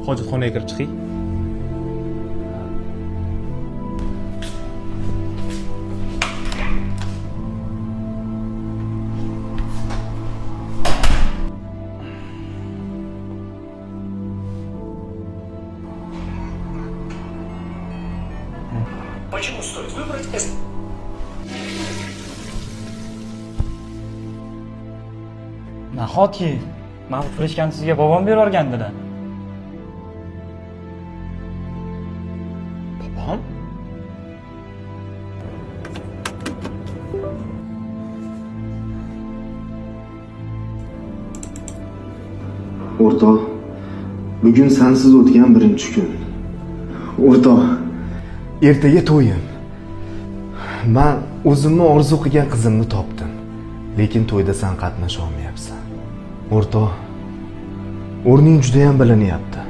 Hojatxonaga kirib chiqing. Почему стоит выбрать S? Nahotki, mana bu fleshkani sizga bobom berib yuborgandilar. Bobom? O'rtoq, bugun sensiz o'tgan birinchi kun. O'rtoq, ertaga to'yim. Men o'zimni orzu qilgan qizimni topdim. Lekin to'yda sen qatnasha olmayapsan. O'rtoq, o'rning juda ham bilinyapti.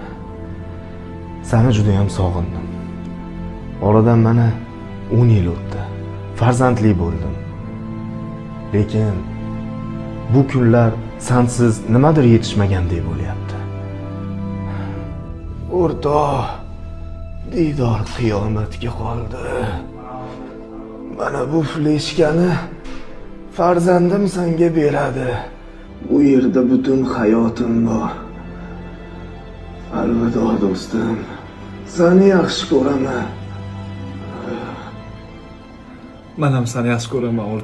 Seni juda ham sog'indim. Oradan mana 10 yil o'tdi. Farzandli bo'ldim. Lekin bu kunlar sensiz nimadir yetishmagandek bo'lyapti. O'rtoq, diydor qiyomatga qoldi. Mana bu fleshkani farzandim senga beradi. Bu yerda butun hayotim bor. Alvido do'stim. Seni yaxshi ko'raman. Men ham seni yaxshi ko'raman.